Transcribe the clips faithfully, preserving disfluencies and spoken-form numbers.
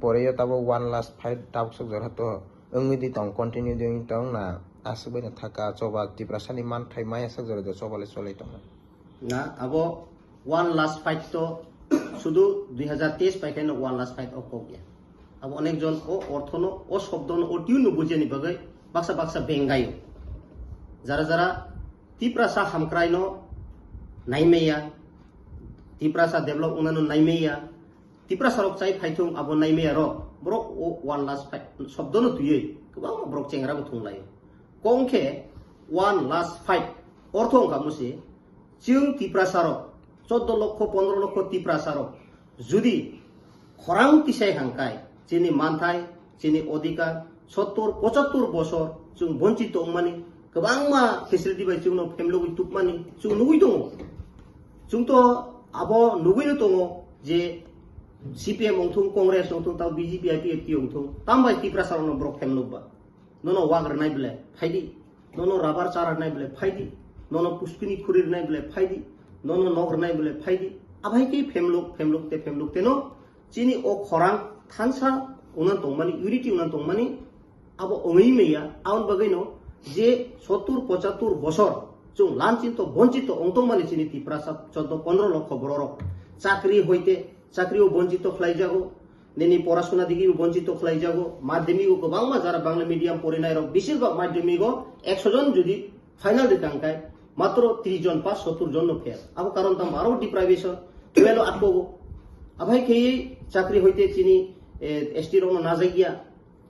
Pore yo tabuk one last fight tabuk sok jora to wngwi di tong, continue di wngwi tong na, aswk bai no thaka choba Tiprasa ni manthai maya sok jora de choba le cholai tong. Na, abo one last fight to sudu dui hazar teis pai khe no one last fight o kok ya. Abo onek jon o ortho no, o shobdo no, o tune no bujia ni bagwi baksa baksa bengayo. Jara jara Tiprasa hamkrai no naimaya, Tiprasa develop wngna no naimaya, Tiprasa rok chai phaithung abo naimaya rok, borok o one last fight shobdo no twiwi kwbangma borok chengra bo thung laio. Kok wngkhe one last fight ortho wngkha musi, chwng Tiprasa rok, choddo lokho, pondro lokho Tiprasa rok judi khorang tisai hangkai, chini manthai, chini odhikar, sottur, pochattur bosor chwng bonchito wngmani, kwbangma facility bai chwngno phemlogwi tubmani chwng nugwi tongo. Chwng to abo nugwino tongo je C P M wngthung, Congress wngthung, tamo B J P, I P F T wngthung, tambai Tiprasa rokno borok phemlokba. Nono wak rwnai bwle phaidi, nono rabar chara rwnai bwle phaidi, nono puspini khuri rwnai bwle phaidi, nono nok rwnai bwle phaidi. Abai khe phemlok, phemlok te, phemlok te no chini o khorang thansa wngna tongmani, unity wngna tongmani, abo wngwi maya. Aboni bagwi no je sottur pochattur bosor chwng lanchito bonchito wng tongmani chini Tiprasa choddo pondro lokho bororok chakri hoite chakri o bonchito khlaijago, nini porasuna digi o bonchito khlaijago, madhyamik o kwbangma jara Bangla medium porinai rok beshirbak madhyamik o ekso jon judi final rikha hwnkhe matro tris jon pass, sottur jon no fail. Abo karon tamo aro deprivation, twelve o atkogo. Abai khe chakri hoite chini, eh, S T rok no najagya.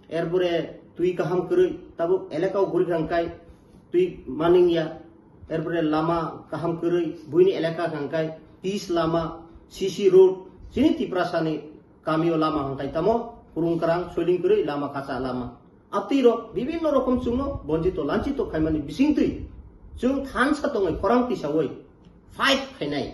Erpore twi kaham kwrwi, tabuk elaka o guri hwnkhe twi maningya. Erpore lama kaham kwrwi, buini elaka hwnkhe pitch lama, C C road, chini Tiprasa ni kami o lama hwnkhe tamo, kurung kwrang, soiling kwrwi, lama kacha lama. Abtwi rok bibinno rokom chwngno bonchito lanchito khaimani bisingtwi chwng thansa tongwi khorang tisawi fight khainai.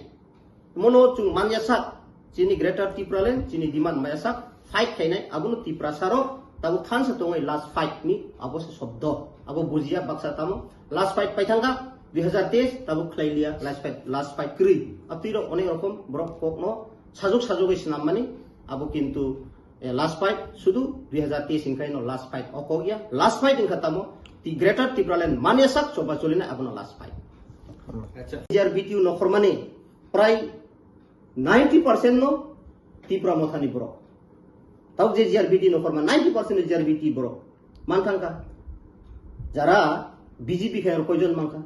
Mono chwng manya sak, chini Greater Tipraland, chini demand maya sak fight khainai, abono Tiprasa rok tabuk thansa tongwi last fight ni abo se shobdo, abo bujiya baksa tamo last fight paithangkha dui hazar teis, tabuk khlai liya last fight, last fight kwrwi. Abtwi rok onek rokom borok kokno sajok sajogwi swnammani, abo kintu Eh, last fight, sudu dui hazar teis hingkhaino last fight o kok ya. Last fight hingkha tamo, ti Greater Tipraland manya sak choba cholina abono last fight. Acha. J R B T U nokhormani prai ninety percent no Tipra Mothani borok. Tau je J R B T nokhorma ninety percent no J R B T borok. Manthangkha. Jara B J P khe koijon mankha.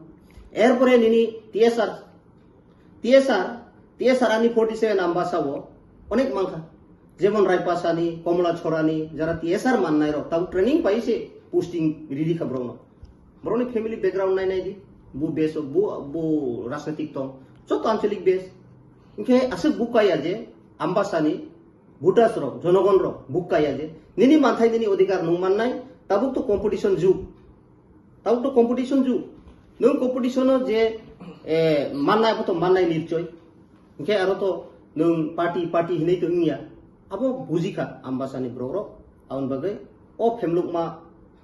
Erpore nini T S R T S R, T S R ani forty seven Ambasa o onek mankha. Jemon Raipasani, Komla Chorani, jara T S R mannai rok, tabuk training pai se posting riri kha borokno. Borokni family background nai nai di, bu base o, bu, bu rajnitik tong, joto anchalik base. Hinkhe aswk bukaya je Ambasani voters rok, jonogon rok bukaya je nini manthai nini odhikar nung mannai, tabuk to competition jug. Tabuk to competition jug. Nwng competition o je, eh, mannai, abo to mannai nirchoi. Hinkhe aro to nwng party, party hinwi to wngya. Abo bujikha Ambasani borok rok. Aboni bagwi o phemlukma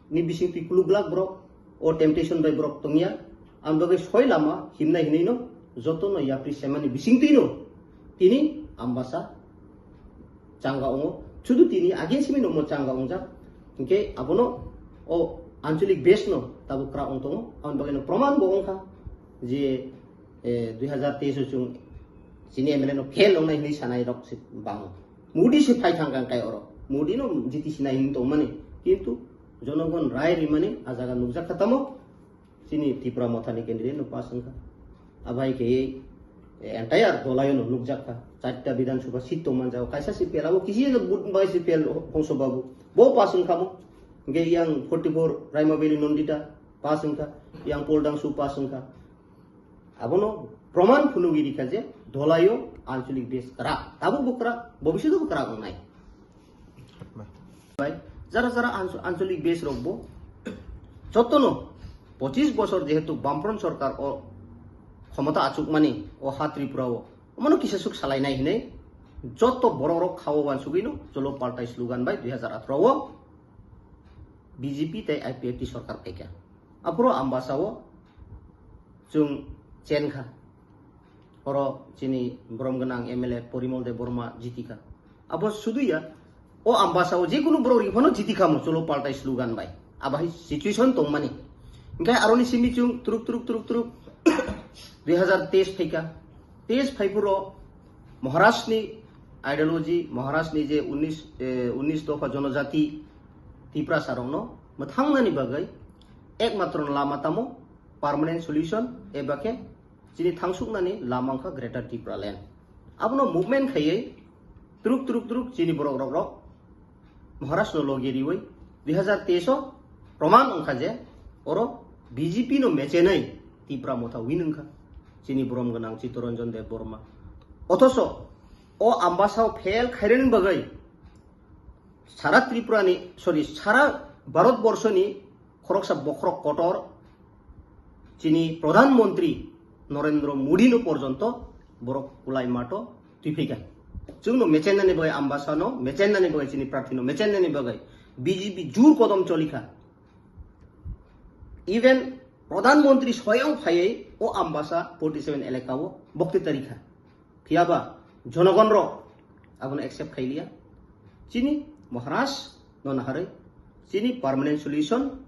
ni bising twi kuluk glak borok. O temptation bai borok tongya. Aboni bagwi soi lama himnai hinwi no joto no yapri semani bising twi no tini Ambasa changa ongo. Sudu tini against mi no mo changa ongjak. Hinkhe abono o anchalik base no tabuk kwrak ong tongo. Aboni bagwi no proman bo ongkha je, eh, dui hazar teis o chwng chini M L A no fail ongnai hinwi sanai rok se bango. Modi se phai thang kang kai oro. Modi no jiti sinai hinwi tongmani. Kintu jonogon rai rimani a jaga nukjak kha tamo. Chini Tipra Mothani candidate no pass wngkha. Abai khe, eh, entire dolayo no nukjak kha. Charta Bidhan Sabha seat tong manjak. Kaisa se fail, abo kisi je but bai se fail Hongso Babu. Bo pass wngkha mo. Hinkhe yang forty four Raima Valley Nandita pass wngkha. Yang Poldangsu pass wngkha. Abono proman phunugwi rikha je dolayo anchalik base kwrak. Tabuk bo kwrak, bobisyoto bo kwrak wngnai. Bai, jara jara anch-, anchalik base rok bo jotono pochis bosor jehetu Bamfront sorkar o khomota achukmani o ha Tripura o, omono kisa suk salainai hinwi joto borok rok khao wansugwino cholo paltai slogan bai dui hazar atharo o B J P tei I P F T sorkar phaikha. Aphuru Ambasa o chwng chenkha. Oro chini borom gwnang M L A Porimol Debbarma jitikha. Abo sudu ya, O Ambasa o jekunu borok ri phano jiti khamo cholo paltai slogan bai. Abahai situation tongmani. Hinkhe aroni simi chwng truk truk truk truk dui hazar teis phaikha. Teis phaiphuro Maharaj ni ideology, Maharaj ni je unis, eh, unis dopha jonojati Tiprasa rokno mwthangnani bagwi ekmatro lama tamo permanent solution eba khe chini thangsuknani lama wngkha Greater Tipraland. Abono movement khaiwi truk truk truk chini borok rok rok Maharaj no logi riwi dui hazar teis o proman wngkha je oro B J P no mechenai Tipra Motha win wngkha chini borom gwnang Chittaranjan Debbarma. Othoso o Ambasa o fail khairani bagwi sara Tripura ni, sorry, sara Bharat Borso ni khoroksa bokhorok kotor chini Pradhan Mantri Narendra Modi no porjonto borok kulai mato twi phaikha. Chwngno mechenani bagwi Ambasa no, mechenani bagwi chini prarthi no, mechenani bagwi B J P jur kodom cholikha. Even Pradhan Mantri soyang phaiwi o Ambasa forty seven elaka o bokti tarikha. Phiyaba jonogon rok abono accept khailiya. Chini Maharaj no naharwi chini permanent solution,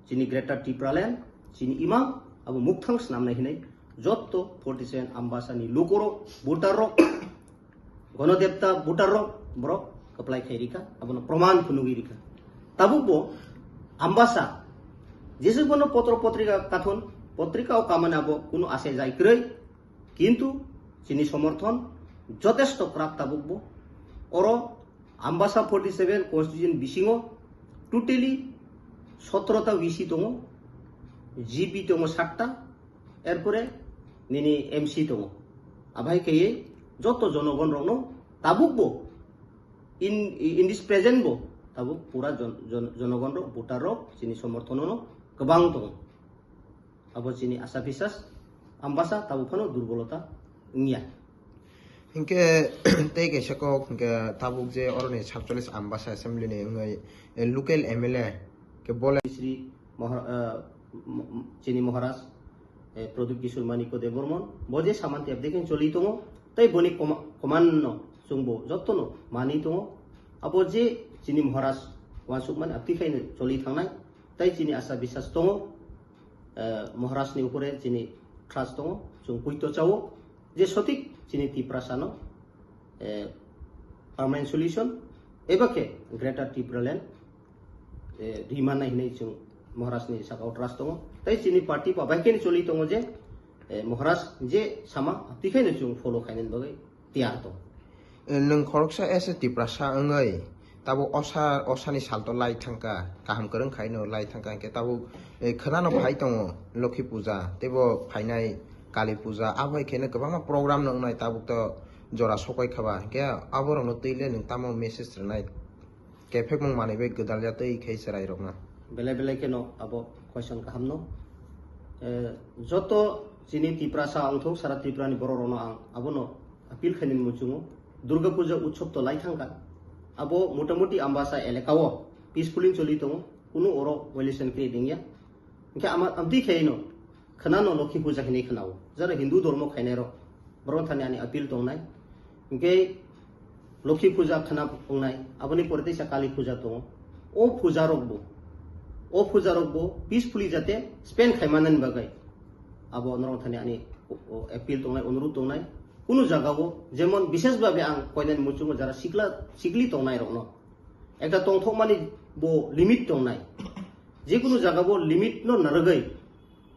chini Greater Tipraland, chini imang abo mukthang snamnai hinwi jotto forty seven Ambasa ni lukorok, voter rok, Gonodevta voter rok borok apply khai rikha, abono proman phunugwi rikha. Tabukbo Ambasa jesuk bono potro potrika kathon, potrika o kamani abo kunu asai jai kwrwi, kintu chini somorthon jotesto kwrak tabukbo. Oro Ambasa forty seven constitution bisingo totally sotro ta V C tongo, G P tongo satta, erpore nini M C tongo. Abai kaiye joto jonogon rokno tabukbo in, in this present bo tabuk pura jon-, jon-, jonogon rok, voter rok chini somorthono no kwbang tongo. Abo chini asa bisas, Ambasa tabuk phano durbolota wngya. Hinkhe tei kaisa kok hinkhe tabuk je oroni satchollis Ambasa assembly ni wngwi, eh, local M L A khe bolai Sri Mohar-, eh, m-, m-, chini Maharaj, eh, Pradyut Kishore Manikya Debbarman, bo je samanti abdekhe choli tongo, tei boni koma-, komanno chwngbo jotono mani tongo. Abo je chini Maharaj wansukmani abtwi khaino choli thangnai, tei chini asa bisas tongo, eh, Maharaj ni upore chini trust tongo, chwng poito chao, je sotik chini Tiprasa no, eh, permanent solution, eba khe Greater Tipraland, eh, rimannai hinwi chwng Maharaj ni sakao trust tongo. Tei chini party ba bai khe choli tongo je, eh, Maharaj je sama abtwi khaino chwng follow khainani bagwi tiyar tongo. Eh, nwng khoroksa as a Tiprasa wngwi tabuk osa, osani salto lai thangkha, kaham kwrwng khaino lai thangkha, hinkhe tabuk, eh, khwnano phai tongo Lokhi Puja, teibo phainai Kali Puja, abo hai kheno kwbangma program no wngnai, tabuk to jora sokoi khaba, hinkhe aborokno twi le nwng tamo message rwnai? Kephek mung manwi bai gwdalya tei khai chwrai rokno. Belai belai kheno abo question kaham no. Eh, joto chini Tiprasa wngthok, sara Tripura ni borok rokno ang abono appeal khainani muchungo. Durga Puja utsob to lai thangkha. Abo motamoti Ambasa elaka o peacefully choli tongo. Kunu oro violation create wngya. Hinkhe ama, amtwi khaino khwnano Lokhi Puja hinwi khwnao. Jara Hindu dhormo khainairok, borok thani ani appeal tongnai. Hinkhe Lokhi Puja khwna wngnai, aboni pore teisa Kali Puja tongo. O puja rokbo, o puja rokbo peacefully jate spend khaimanani bagwi abo norok thani ani o, o appeal tongnai, onurudh tongnai. Kunu jagao jemon bishesh bhabe ang koinani muchungo jara sikla, sikli tongnai rokno. Ekta tongthokmani bo limit tongnai. Jekunu jagao limit no narwgwi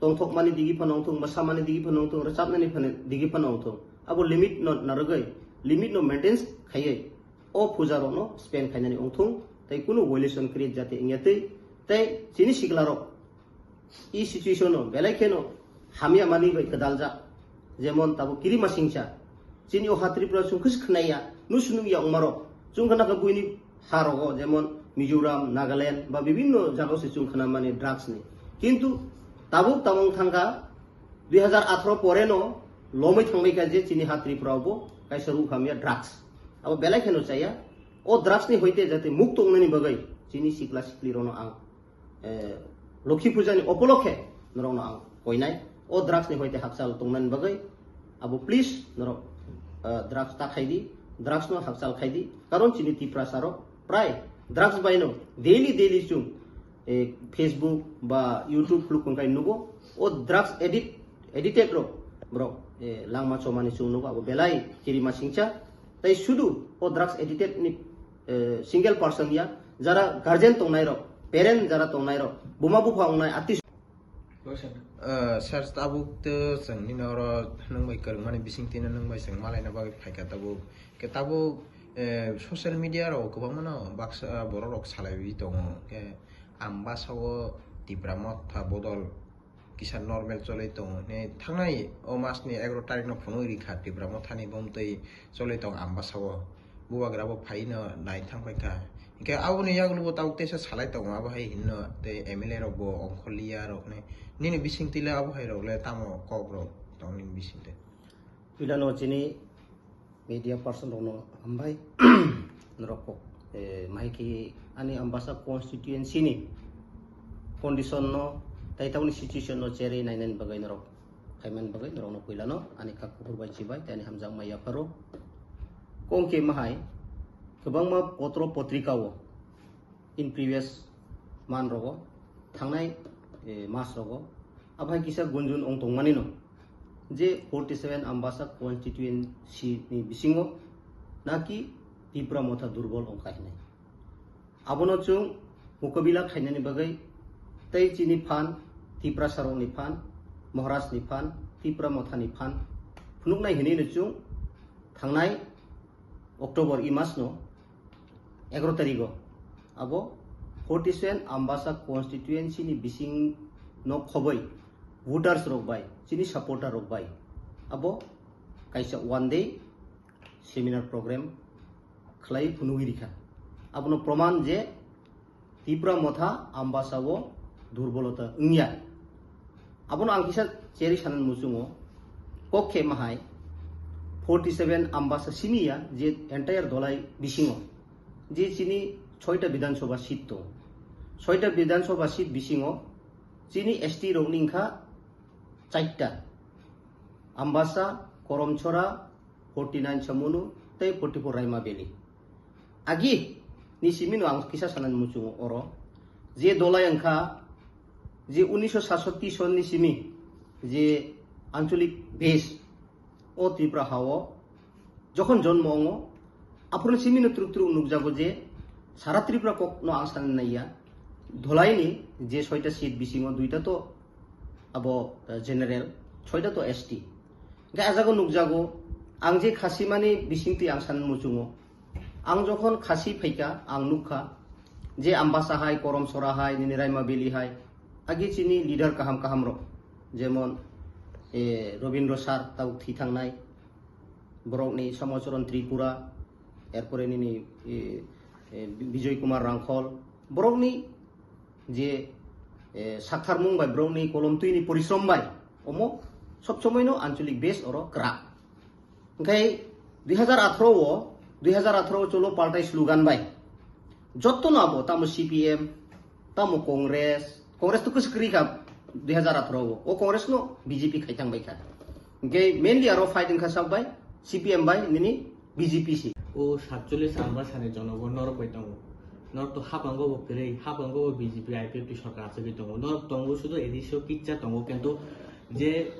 tongthokmani digi phano wngthung, mwsamani digi phano wngthung, rwchapnani phano digi phano wngthung. Abo limit no narwgwi, limit no maintain khaiwi o puja rokno spend khainani wngthung, tei kunu violation create jate wngya twi, tei chini sikla rok i situation no belai kheno hamya mani bai kwdaljak. Jemon tabuk kirimasingcha, chini o ha Tripura chwng khe se khwnaiya, nusu nungya wngmarok. Chwng khna kha buini ha rogo, jemon Mizoram, Nagaland ba bibinno jagao se chwng khna mani drugs ni. Kintu tabuk tabung thangkha dui hazar atharo pore no lomwi thangbai kha je chini ha Tripura bo kaisa ruk hamya drugs. Abo belai kheno chaya. O drugs ni hoite jate mukto wngnani bagwi chini sikla sikli rokno ang eh, Lokhi Puja ni opolokhe norokno ang koinai. O drugs ni hoite hakchal tongnani bagwi abo please norok, eh, drugs ta khaidi, drugs no hakchal khaidi. Karon chini Tiprasa rok Prai drugs bai no daily daily chwng, eh, Facebook ba YouTube khuluk hwnkhe nugo, o drugs addict, addicted rok borok, eh, langma chomani chwng nugo, abo belai kirima singcha. Tai sudu o drugs addicted ni, eh, single person ya, jara guardian tongnai rok, parent jara tongnai rok, buma bupha ongnai, atwi Eh, sir, tabuk to chwng nini oro nwng bai kwrwngmani bisingtwino nwng bai chwng malaina bagwi phaikha tabuk. Khe tabuk, eh, social media rok kwbangmano baksa borok rok salaiwi tongo. Khe Ambasa o Tipra Motha bodol kisa normal cholwi tongo hinwi thangnai o masni egaroh tarikno phunugwi rikha Tipra Mothani bomtwi cholwi tongo Ambasa o. Bubagra bo phaino nai thang paikha. Hinkhe aboni yagulo bo tabuk teisa salai tongo, abo hai hinno tei M L A rok bo ongkhorliya rok ne. Nini bisingtwi le abo hai rok le tamo kok rok tong nini bisingtwi? Puilano chini media person rokno hambai. Norok kok, eh, maiki ani Ambasa constituency ni condition no tai taboni situation no cherwi nainani bagwi norok khaimani bagwi norokno puilano ani kak kuphur bai chibai tei ani hamjakma yapharo. Kongke mahai kwbangma potro potrika o in previous man rogo thangnai, eh, mas rogo aphai kisa gunjun ong tongmani no je forty seven Ambasa constituency ni bisingo naki Tipra Motha durbol ongkha hinwi. Abono chwng mukabila khainani bagwi tei chini phan, Tiprasa rokni phan, Maharaj ni phan, Tipra Motha ni phan phunuknai hinwi no chwng thangnai October i mas no egaroh tarigo abo forty seven Ambasa constituency ni bising no khoboi voters rok bai, chini supporter rok bai abo kaisa one day seminar program khlai phunugwi rikha. Abono proman je Tipra Motha Ambasa o durbolota wngya. Abono ang kisa cherwi sanani muchungo, kok khe mahai forty seven Ambasa simi ya je entire Dholai bisingo je chini soita Bidhan Sabha seat to. Soita Bidhan Sabha seat bisingo chini S T rokni wngkha chaita. Ambasa, Koromchora, forty nine Chamunu, tei forty four Raima Valley. Agi ni simi no ang kisa sanani muchungo oro. Je Dholai wngkha, je unisho satsotti sonni simi, je anchalik base o Tripura ha o jokhon jonmo ongo, aphuru simi no truk truk nukjago je sara Tripura kok no ang sanani naiya. Dholai ni je soita seat bisingo duita to abo, eh, general, soita to S T. Hingke a jaga nukjago, ang je khasimani bisingtwi ang sanani muchungo. Ang jokhon khasi phaikha, ang nukha je Ambasa hai, Koromsora hai, nini Raima Valley hai, agi chini leader kaham kaham rok, jemon, eh, Robindra sir tabuk thwi thangnai, borokni Somocharan Tripura, erpore nini, eh, eh, Bijoy Kumar Rangkhol, borokni je, eh, saktharmung bai, borokni kolom twini porishrom bai, omo sob somoino anchalik base oro kwrak. Hingke dui hazar atharo o, dui hazar atharo o cholo paltai slogan bai jottono abo, tamo C P M, tamo Congress, Congress to kwswk kwrwi kha dui hazar atharo o, o Congress no B J P khai thang bai kha. Hingke mainly aro fight wngkha sak bai C P M bai nini B J P si. O satchollis Ambasani jonogon norok bai tongo. Norok to habango bo kwrwi, habango bo B J P I P F T sorkar achugwi tongo. Norok tongo sudu A D C o kicha tongo, kintu je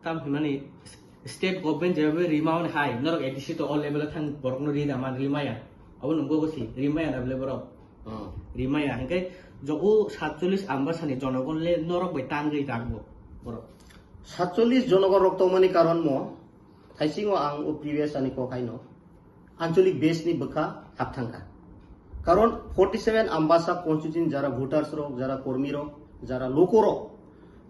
tam hinmani state government jebabe rima hwn hai, norok A D C to all level o thang borokno rida man rimaya. Abo nungbo bo si, rimaya na bole borok. Oh. Rimaya, hingke jo o satchollis Ambasani jonogon le norok bai tangwi jakbo borok. Satchollis jonogon rok tongmani karon mo, thaisingo ang o previous ani kok haino. Anchalik base ni bwkha hap thangkha. Karon forty seven Ambasa constituency jara voters rok, jara kormi rok, jara loko rok,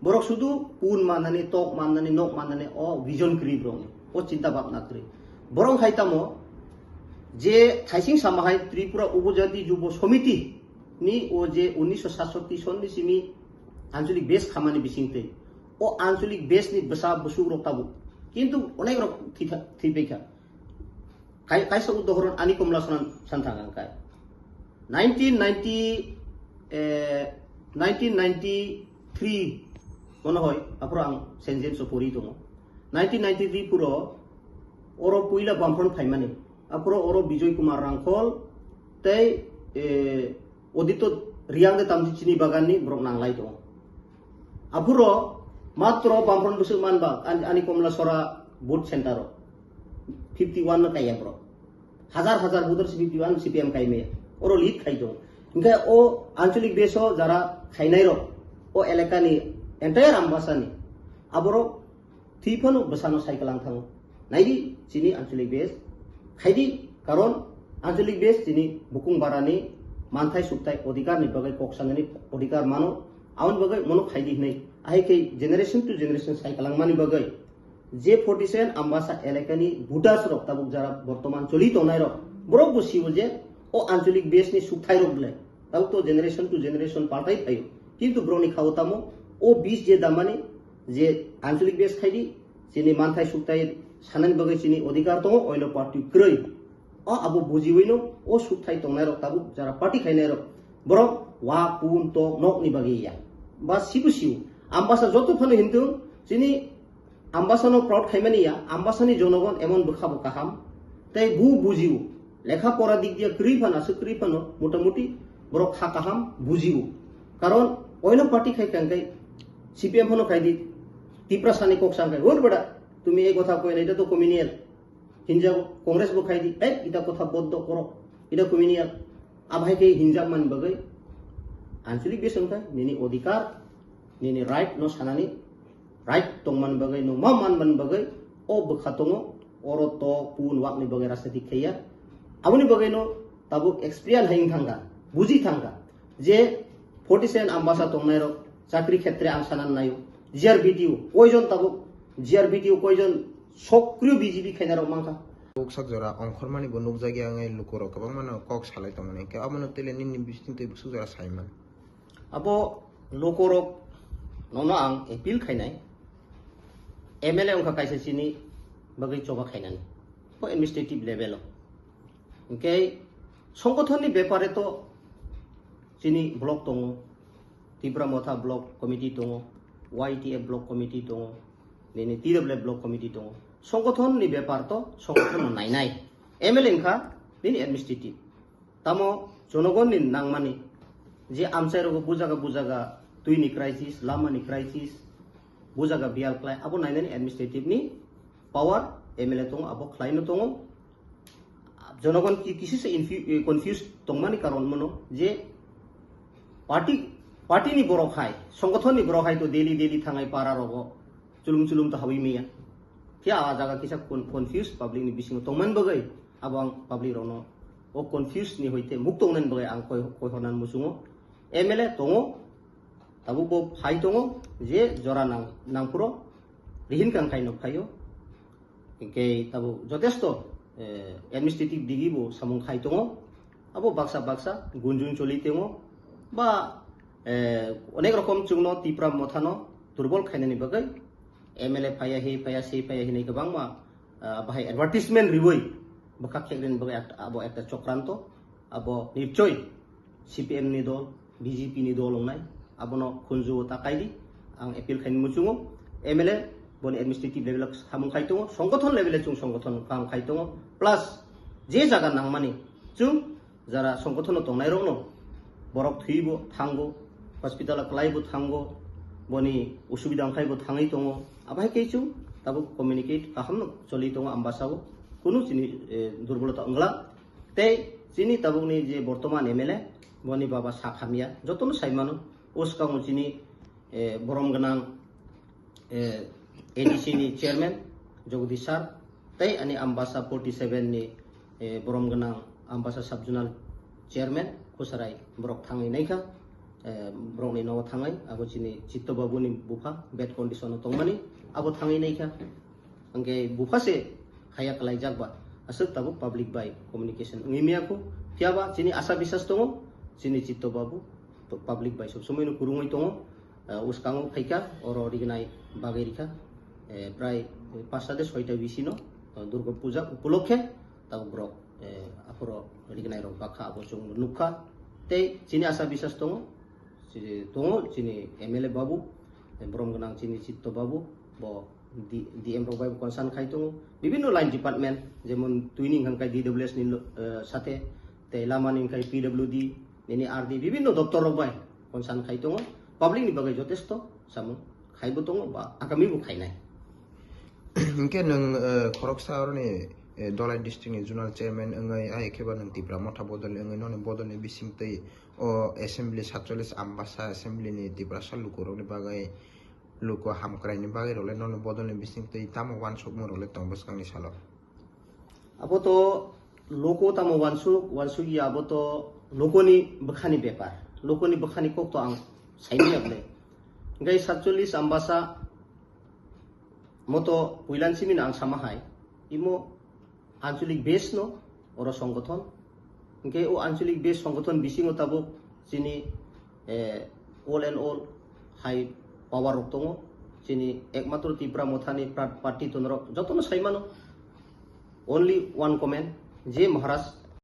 borok sudu pun mannani, tok mannani, nok mannani o vision kwrwi borokni, o chinta bhabna kwrwi. Borok hai tamo je thaising sama hai Tripura Upojati Jubo Somiti ni o je unisho satsotti sonni simi anchalik base khamani bisingtwi o anchalik base ni bwsa bwsuk rok tabuk kintu onek rok thwi tha-, thwi paikha. Kai-, kaisa udahoron ani komla sanan santhang ang kai. Nineteen ninety, eh, nineteen ninety-three, mono hoi, aphuru ang Saint James o pori tongo. Nineteen ninety-three phuro oro puila Bamphron phaimani. Aphuru oro Bijoy Kumar Rangkhol tei Eh, odito Riang de tamsi chini bagan ni borok nanglai tongo. Aphuro matro Bamfront bwswk manba ani, ani Komla Sora vote center o fifty one no kaiya borok. Hajar hajar voter si fifty one C P M kaimaya. Oro lead khai tongo. Hinkhe o anchalik base o jara khainai rok, o elaka ni entire Ambasa ni aborok thwi phano bwsano sai kwlang thango. Naidi chini anchalik base khaidi, karon anchalik base chini bukung barani manthai sukthai odhikar ni bagwi kok sanani odhikar mano, aboni bagwi mono khaidi hinwi. Ahai khe generation to generation sai kwlangmani bagwi je forty seven Ambasa elakani voters rok tabuk jara bortoman choli tongnai rok, borok bo sio je o anchalik base ni sukthai rok bwle tabuk to generation to generation paltai phaio, kintu borokni khao tamo o bis je damani je anchalik base khaidi, chini manthai sukthai sanani bagwi chini odhikar tongo, oino party kwrwi. O abo bujiwino o sukthai tongnai rok tabuk jara party khainai rok, borok wa pun tok nokni bagwi ya ba sibu siu. Ambasa joto phano hintung chini Ambasano proud khaimani ya, Ambasani jonogon emon bwkha bo kaham, tei bu bujiu. Lekha pora dik dia kwrwi phano, aswk kwrwi phano, motamuti borok kha kaham bujiu. Karon oino party khai kangkai C P M phano khai di, Tiprasani kok sangkai, "Hur bada, tumi ei kotha koi na, ita to communal." Hinjago, Congress bo khai di, "Ei, ita kotha boddo koro, ita communal." Abhai khe hinjak man bagwi, anchalik base wngkha, nini odhikar, nini right no sanani, right tongmani bagwi, no ma manmani bagwi, o bwkha tongo, oro tok pun wakni bagwi rajniti khaiya. Aboni bagwi no tabuk experience hai wng thangkha, buji thangkha, je forty seven Ambasa tongnai rok chakri khetre ang sanan naio, G R B T O, koijon tabuk G R B T O koijon sokriyo B J P khainai rok mankha. Kok sak jora ongkhormani bo nukjakya wngwi lukurok kwbangmano kok salai tongmani, hwnkhe abono tele nini bising twi bwswk jora saiman. Abo lukurok nono ang appeal khainai, M L A wngkha kaisa chini bagwi choba khainani, bo administrative level o. Hwnkhe songgothonni bepare to chini block tongo, Tipra Motha block committee tongo, Y T F block committee tongo, nini T W F block committee tongo. Songgothonni bepar to songgothon no nainai. M L A wngkha nini administrative. Tamo jonogonni nangmani je amchai rogo bujaga bujaga twini crisis, lamani crisis, bujaga biyal klai, abo nainani administrative ni power M L A tongo, abo khlaino tongo. Jonogon ki-, kisi se infu-, eh, confused tongmani karon mono je party, party ni borok hai, songgothon ni borok hai to daily, daily thangai para rogo chulum chulum to hawi maya. Phiya a jaga kisa con-, confused public ni bisingo tongmani bagwi abo ang public rokno o confused ni hoite muk tongnani bagwi ang koi, koi hornani muchungo. M L A tongo, tabuk bo phai tongo je jora nang, nangphuro rihin kang khai nok phaio. Hingke tabuk jotesto, eh, administrative digi bo samung khai tongo. Abo baksa baksa gunjung choli tongo. Ba, eh, onek rokom chwngno Tipra Mothano durbol khainani bagwi M L A phaiya, he phaiya, se phaiya hinwi kwbangma, ah, bahai advertisement riwi bwkha khekrini bagwi ekta, abo ekta chokranto. Abo nichoi C P M ni dol, B J P ni dol wngnai, abono khunju o ta kaidi. Ang appeal khaini muchungo, M L A boni administrative level o samung khai tongo, songgothon level o chwng songgothon kaham khai tongo, plus je jaga nangmani chwng jara songgothon o tongnai rokno borok thwibo thango, hospital o kwlaibo thango, boni usubida wngkhaibo thangwi tongo, abo hai khe chwng tabuk communicate kaham no choli tongo Ambasa o, kunu chini, eh, durbolota wngla. Tei chini tabukni je bortoman M L A, boni baba sak hamya, jotono sai mano. O swkango chini, eh, borom gwnang, eh, A D C ni chairman Jagadish sir, tei ani Ambasa forty seven ni, eh, borom gwnang Ambasa sub zonal chairman Khusarai borok thangwi naikha, eh, borokni nogo thangwi abo chini Chitto Babu ni bupha bad condition o tongmani abo thangwi naikha. Hingke bupha se haya kwlaijak ba, aswk tabuk public bai communication wngwi maya kho. Phiya ba chini asa bisas tongo, chini Chitto Babu public bai sob somoi no kwrwngwi tongo. Ah, uskango phaikha, oro rignai bagwi rikha, eh, prai pasta de soita bisino, ah, Durga Puja upolokhe tabuk borok, eh, aphoro rignai rok bakha abo chwng nukha. Tei chini asa bisas tongo, chini tongo chini M L A babu, eh, borom gwnang chini Chitto babu, bo D-, D M rok bai bo concern khai tongo. Bibinno line department, jemon twini hwnka khe D W S ni, eh, sate, Tei lamani wngkha P W D, nini R D, bibinno doptor rok bai concern khai tongo. Public ni bagwi jotesto samung khaibo tongo ba agami bo khainai. Hinkhe nwng, eh, khoroksa oroni, eh, Dhalai district ni zonal chairman wngwi, hai khe ba nwng Tipra Motha bodol ni wngwi, noni bodol ni bisingtwi o assembly, satchollis Ambasa assembly ni Tiprasa lukurokni bagwi, luku hamkraini bagwi rok le noni bodol ni bisingtwi tamo uansukmung rok le tong bwskangni salo? Abo to loko tamo uansuk, uansuk ya, abo to lokoni bwkhani bepar, lokoni bwkhani kok to ang saimanya bwle. Gai satchollis Ambasa moto puilan simino ang sama hai, imo anchalik base no oro songgothon. Hingke o anchalik base songgothon bisingo tabuk chini, eh, all and all hai power rok tongo. Chini ekmatro Tipra Mothani pra-, party tonorok jotono saimano. Only one comment, je Maharaj